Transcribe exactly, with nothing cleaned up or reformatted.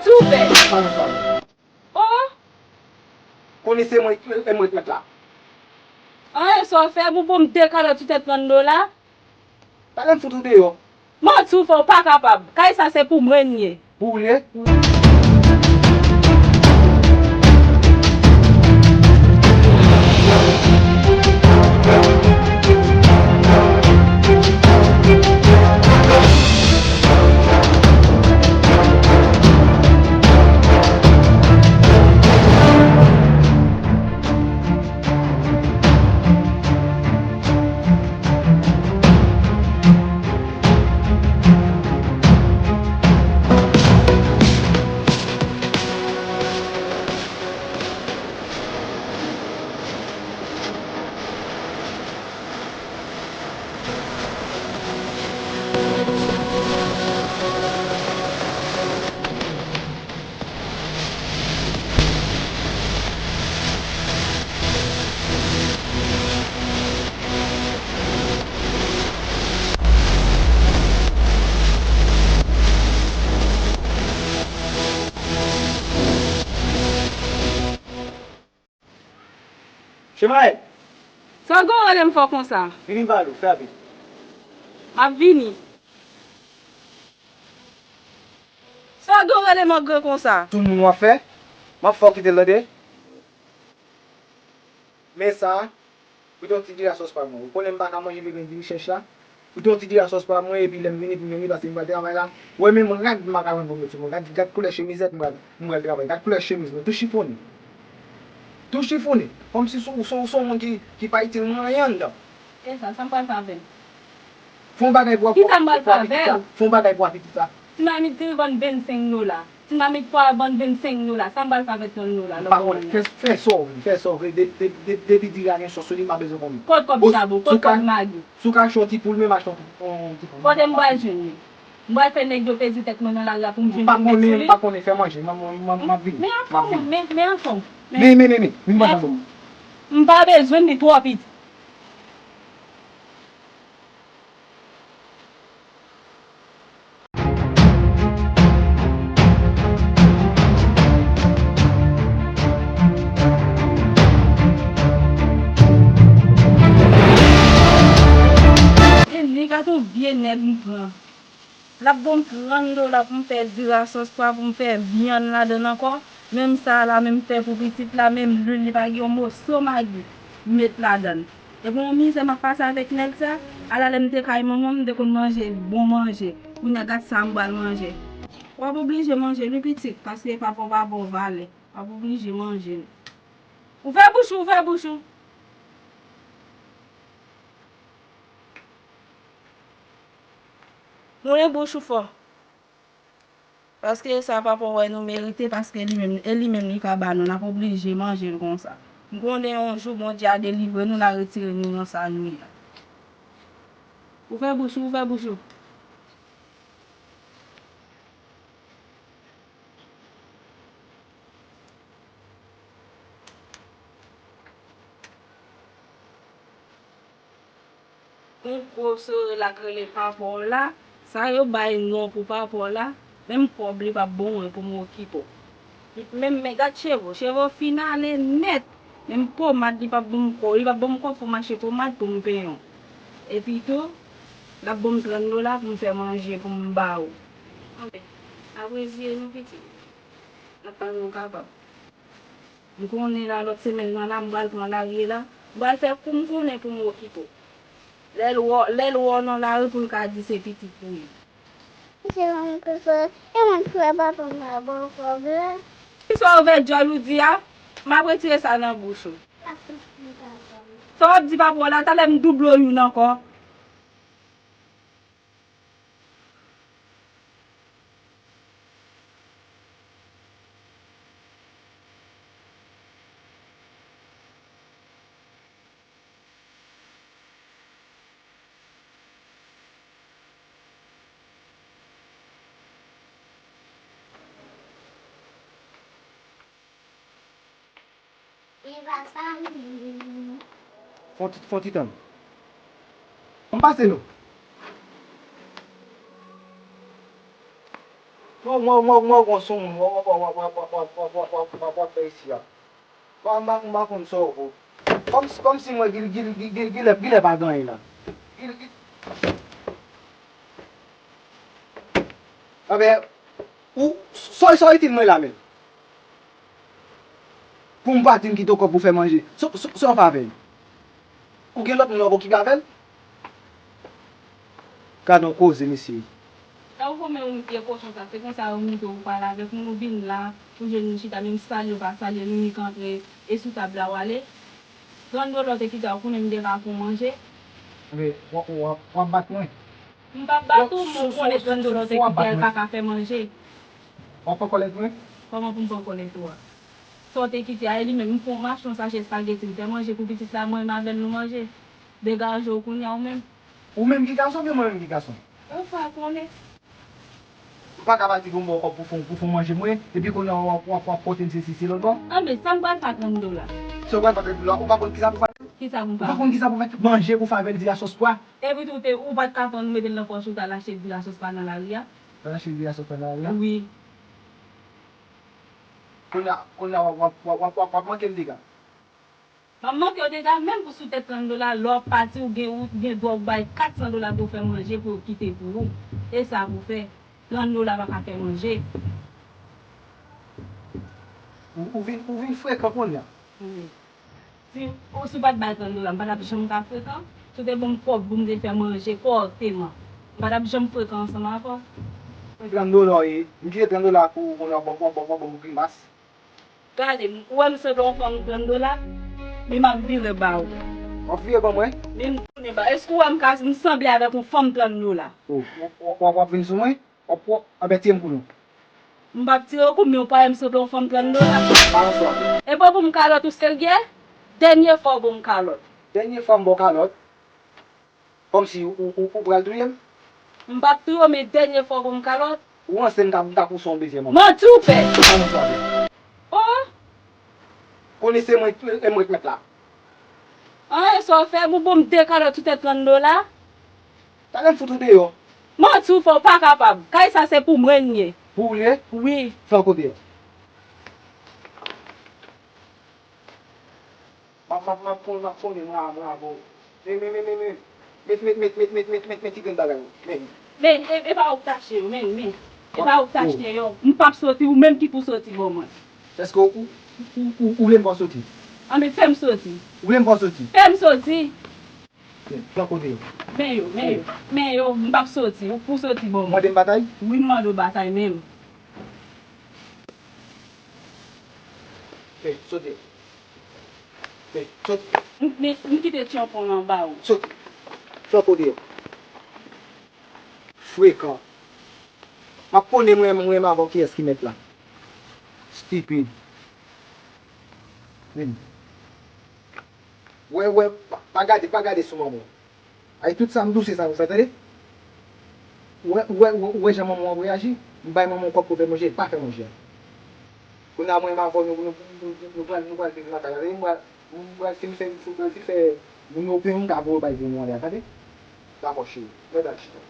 Sa w fè? Pa nan sa. Oh! Konnen se mwen, e mwen k mèt la. Anyen sa w fè, m pou m dekalòt sou tèt Nando la. Talè m fout ou deyò. Manti w fè, w pa kapab. Kay sa se pou mwen l ye. Pou w ye? Chemael! Sa w gen w rele m fò konsa? Vini m pale w, fè rapid. M ap vini. Sa w gen w rele m angren konsa? Tout moun w ap fè, m ap fè w kite l tande. Men sa, pou yon ti diri a sòs pa mwen. Ou konnen m pa ka manje vegrenn vini chèch la. Pou yon ti diri a sòs pa mwen, epi lè m vini pou m vini, paske m pral travay la. Ou wè menm rad m pa ka jwenn pou m met sou mwen. Gad, gad koulè chemizèt m pral, m pral travay. Gad koulè chemiz mwen, tou chifonnen. Tou chifonnen. Kòmsi se, se, se yon moun ki, ki pa itil mwen anyen anndan. E sa, sa m pral fè avè l? Fè yon bagay pou, pou, pou pitit la. Fè yon bagay pou pitit la. Ti mamit te vann vennsenk dola. Ti mamit pwa vann vennsenk dola. Sa m pral fè avèk trant dola? M pa konnen. Fè, fè sa w vle, fè sa w vle. De, de, de, depi diri a gen sòs sou li, m pa bezwen konnen. Kot kòb chabon, kot kòb magi? Si w ka achte yon ti poul, menm achte yon, yon ti poul. Kote m pral jwenn li? M pral fè nèg yo peze tèt mwen nan lari a pou m jwenn yon nèg sou li? M pa konnen, m pa konnen. Fè manje, m, m, m, m ap vini. Men anfòm, men, men anfòm. Men, men, men, men, vin pran sa pou mwen. M pa bezwen li twò piti. E li ka tou vye nèg m pran. L ap ban m trant dola pou m fè diri a sòs pwa, pou m fè vyann ladann ankò. Menm sa a la, menm fè pou pitit la, menm lwil, li pa gen yon moso magi m met ladann. E pou yon mizè m ap pase avèk nèg sa, ala lè m te kay manman m, m te konn manje bon manje. Kounye a gad sa m pral manje. W ap oblije manje l wi pitit, paske papa w pa ba w valè. W ap oblije manje l. Ouvè bouch ou, ouvè bouch ou. Moulen bouch ou fò. Paske sa papa w wè nou merite, paske li menm, e li menm li ka ba nou, n ap oblije manje l konsa. M konnen yon jou Bondye a delivre nou, l a retire nou nan sa nou ye a. Ouvè bouch ou, ouvè bouch ou. Yon gwo sorèl k rele papa w la, sa yo bay non pou papa w la, menm kòb li p ap bon mwen pou m okipe w. Menm, men gad cheve w, cheve w fin ale nèt. Menm pomad li p ap ban m kò, li p ap ban m kòb pou m achte pomad pou m penyen w. Epi tou, l ap ban m trant dola pou m fè manje pou m ba ou. Anben, apreziye nou pitit. N ap pale nou kapab. M konnen la lòt semèn nan la, m pral pran lari la. M pral fè kou m konnen pou m okipe w. Lè l wè w, lè l wè w nan lari pou l ka di se pitit ou ye. Se yon papa, e mwen frè papa m pa bon kòb la. Kisa w vè djòl ou di a? M ap retire sa nan bouch ou. Sa w ap di papa w la, talè m double w youn ankò. Fon ti, fon ti tann. Ann pase non. Mwen, mwen, mwen, mwen, mwen, sou moun, w ap fè isi a. Mwen, mwen, mwen, mwen konn sa w vo. Kòm, kòmsi mwen, gil, gil, gil, gil, gilè, gilè pa gen anyen la. Gil, gil. Anben, ou, sa, sa itil mwen la menm. Pou m pa di m kite w kòb pou fè manje. Se, se, se yon favè. Ou gen lòt moun w ap okipe avè l? Gad yon koze, mesye. Sa ou fè menm ou vye kochon sa, se konsa ou moute ou pale avèk moun, ou vin la, ou jwenn nou chita, menm salye ou pa salye nou, nik antre, e sou tab la ou ale. Trann dola ou te kite a, ou konnen m te ka fè w manje. Men, w, w, w ap bat mwen. M p ap bat ou, men ou konnen trann dola ou te kite a, l pa ka fè manje. W ap pran kòlèt mwen? Kòman pou m pran kòlèt ou a? Sa w te kite a, e li menm, m fè w mache yon sachè espageti, m fè manje pou pitit la, mwen menm avè l nou manje. Degaje w kounye a ou menm. Ou menm ki gason oubyen mwen menm ki gason? Ou pa konnen. Ou pa ka pati pou m ba w kòb pou fè, pou fè manje mwen, epi kounye a w ap, w ap, w ap pote m sesi se lòt bò. Anben, sa m pral fè ak trann dola? Sa w pral fè ak trann dola? Ou pa konn kisa pou fè? Kisa pou m fè? Ou pa konn kisa pou fè? Manje pou fè avè l, di a sòs pwa. Epi tou, te, ou pa t ka fè nou mete l nan pòch ou, t al achte di a sòs pwa nan lari a? T al achte di a sòs pwa nan lari a? Wi. Kounye a, kounye a w ap, w ap, w ap, w ap, w ap manke l dega. M ap manke w dega menm pou sou tèt trann dola, lè w ap pati, ou gen, ou gen dwa ou bay kat san dola pou w fè manje pou yo kite pou ou. E sa pou fè. Trann dola pa ka fè manje. Ou, ou vin, ou vin frekan kounye a. Wi. Si, ou, si w pa t bay trann dola, m pa t ap janm ka frekan. Si w te ban m kòb pou m te fè manje kòrèkteman, m pa t ap janm frekan ansanm avè w. Trann dola w ye, m kite trann dola pou ou kounye a, w ap ban m, w ap ban m, w ap ban m grimas. Gade m, ou wè m sanble yon fanm trann dola? Men m ap vire ba ou. W ap vire ban mwen? Men m tounen ba ou. Èske ou wè m ka, m sanble avèk yon fanm trann dola? O, w, w, w, w ap vin sou mwen? W ap, w ap, anben, tire m kou non. M p ap tire w kou, men ou pa wè m sanble yon fanm trann dola? Pa answa. E pa pou m kalòt ou sèl gen? Dènye fwa ou ban m kalòt. Dènye fwa m ba w kalòt? Kòmsi ou, ou, ou, ou pral touye m? M p ap touye w, men dènye fwa ou ban m kalòt. Ou ranse m ta, m ta pouse w yon dezyèm ankò. Manti w fè! Ann ansanm. O! Konnen se mwen, e mwen k mèt la. An, e sa w fè m? Ou ban m de kalòt sou tèt trann dola? Talè m fout ou deyò. Manti w fè, ou pa kapab. Kay sa se pou mwen l ye. Pou ou l ye? Wi. Fè w kote a. M ap, m ap, m ap pran, m ap pran mwen avè w. Men, men, men, men, men. Met, met, met ti grenn bagay ou. Men. Men, e, e pa ou k t achte yo, men, men. E pa ou k t achte yo. M p ap soti, ou menm ki pou soti bò mwen. Èske ou, ou, ou, ou, ou vle m fè w soti? Anben, fè m soti. Ou vle m fè w soti? Fè m soti. Men, pran kote yo. Men yo, men yo, men yo, m p ap soti, ou pou soti bò mwen. Mande m batay? Wi, m mande w batay menm. Fè, soti. Fè, soti. M, men, m kite tchanpon anba ou. Soti. Fè kote yo. Frekan. M ap konnen mwen, mwen avè w kiyès ki mèt la. Stipid. Vin. Wè, wè, pa, pa gade, pa gade sou manman w. Ay, tout sa m di w se sa pou fè, tande? Ou wè, ou wè, ou wè, ou wè jan manman w ap reyaji? M bay manman w kòb pou fè manje, li pa fè manje a. Kounye a mwen menm avè w, nou, nou, nou, nou, nou pral, nou pral viv nan kay la, tande? M pral, m pral fin fè, m pral fin fè moun yo pen, m ka voye bay moun yo anlè a, tande? Dakò, cheri. Mwen pral chita.